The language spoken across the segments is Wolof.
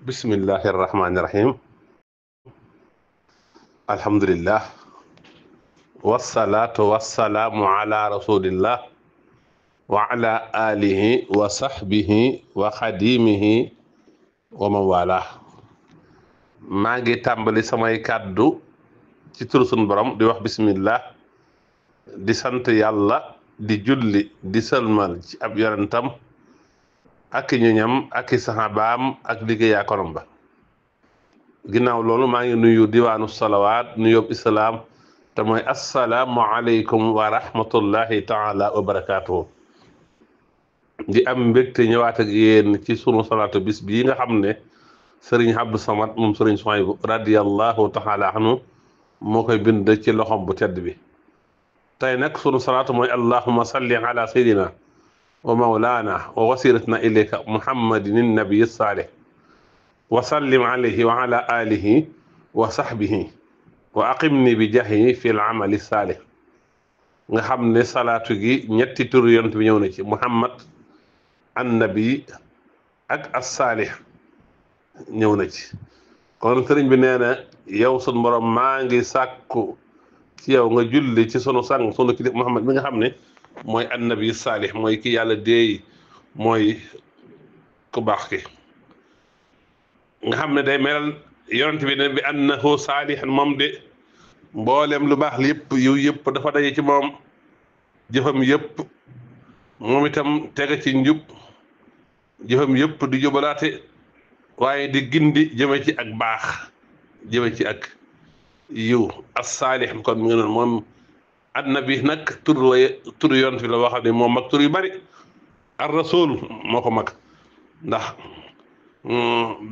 bismillahi irrahmani irrahim alhamdulillah wasalaatu wasalaamu ala rasulillah wa ala alihi wa sahbihi wa xadimihi wa man wala maa ngi tàmbali samay kàddu ci turu sunu borom di wax bismillah di sant yàlla di julli di sëlmal ci ab yonentam ak ñoñam ak i saxaabaam ak liggéeyaa konom ba ginnaaw loolu maa ngi nuyu diwaanu salawaat nuyób islaam te mooy assalaamu aleykum wa rahmatullahi taala wa barakaatuhu di am mbégte ñëwaat ak yéen ci sunu salaatu bis bii nga xam ne sëriñ Abdou Samad moom sëriñ Suhaybu radiyallahu taala anhu moo koy bind ci loxom bu tedd bi tey nag sunu salaatu mooy allahumma salli ala sayyidina wa mawlaana wa wasilatina ilayka muhammadin nabiy saalih wa sallim alayhi wa ala alihi wa sahbihi wa aqimni bi jahi fi l amali saalih nga xam ne salaatu gi ñetti tur yonent bi ñëw na ci muhammad annabi ak as-saalih ñëw na ci kon sëriñ bi nee na yow sun borom maa ngi sàkku ci yow nga julli ci sunu sang sunu kilif muhammad mi nga xam ne mooy annabi saalih mooy ki yàlla déey mooy ku baax ki nga xam ne day melal yonent bi ne bi annahu saalihan moom de mboolem lu baax yëpp yu yëpp dafa daje ci moom jëfam yëpp moom itam tege ci njub jëfam yëpp di jubalaate waaye di gindi jëme ci ak baax jëme ci ak yiw as-saalih kon mi ngi noonu moom annabi nag tur yonent bi la wax ne moom mag tur yu bari ar rasul moo ko mag ndax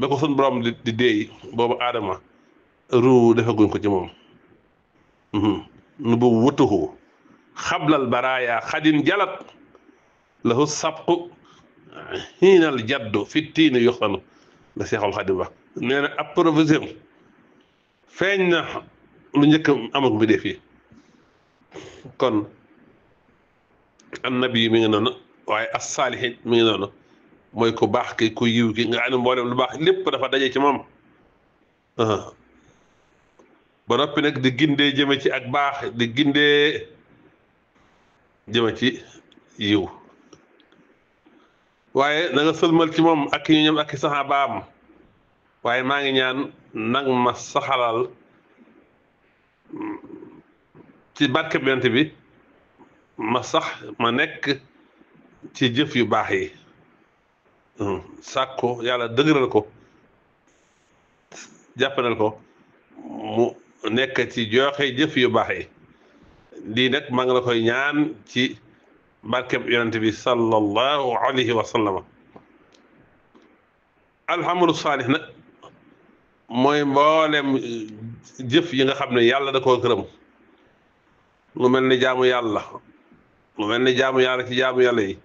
ba ko sun borom di déey boobu aadama ruu defaguñ ko ci moom nu bu wutuhu xablal baraaya xadin jalat lahu sabqu xiinal jaddu fi tiini yoxtanu la seexul xadim wax nee na ab provision feeñ na lu njëkk amag bi dee fii kon annabi mi ngi noonu waaye as-saalihin mi ngi noonu mooy ku baax ki ku yiw ki nga xam ne mboolem lu baax lépp dafa daje ci moom ba noppi nag di gindee jëme ci ak baax di gindee jëme ci yiw waaye na nga sëlmal ci moom ak ñu ñoom ak i saxaabaam waaye maa ngi ñaan nag ma saxalal ci barkeb yonent bi ma sax ma nekk ci jëf yu baax yi sàkko yàlla dëgëral ko jàppanal ko mu nekk ci joxe jëf yu baax yi lii nag maa ngi la koy ñaan ci barkeb yonent bi sallallahu alayhi wa sallam alhamdu saalih nag mooy mboolem jëf yi nga xam ne yàlla da koo gërëm lu mel ni jaamu yàlla lu mel ni jaamu yàlla ci jaamu yàlla yi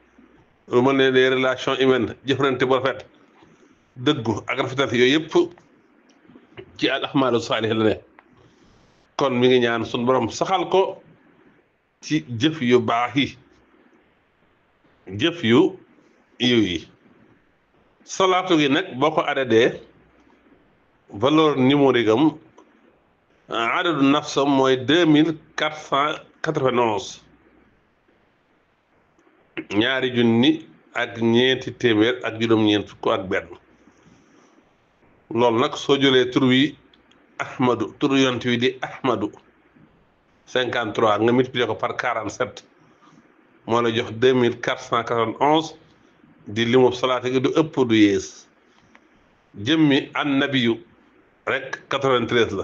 lu mel ne les relations humaines jëflante bu rafet dëggu ak rafetal yooyu yëpp ci al ahmaalu saalih la ne kon mi ngi ñaan sun borom saxal ko ci jëf yu baax yi jëf yu yiw yi salaatu gi nag boo ko adadee valeur numérique am adadu nafsam mooy 2491 ñaari junni ak ñeenti téeméer ak juróom-ñeent fukk ak benn loolu nag soo jëlee tur wi ahmadu tur yonent wi di ahmadu 53 nga multiplier ko par 47 moo la jox 2491 di limu salaate gi du ëpp du yées jëmmi annabiyu rek 93 la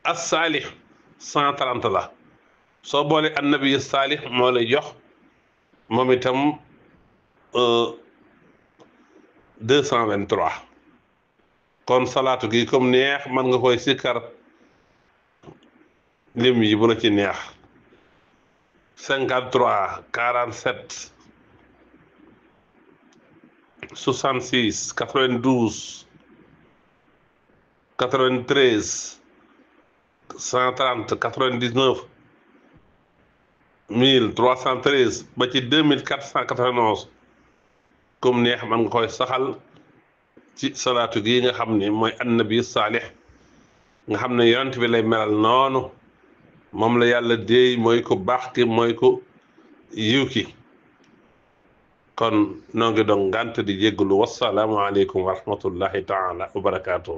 as-saalih 130 la soo boole annabiyu saalih moo lay jox moom itam 223 kon salaatu gi comme neex mën nga koy sikkar lim yi bu la ci neex 53 47 66 92 93 130 99 1313 ba ci 2491 comme neex man nga koy saxal ci salaatu gi nga xam ne mooy annabi saalix nga xam ne yonent bi lay melal noonu moom la yàlla déey mooy ko baax ki mooy ko yiw ki kon noo ngi doon ngànt di jégglu wassalaamu aleykum wa rahmatullahi taala wa barakaatuhu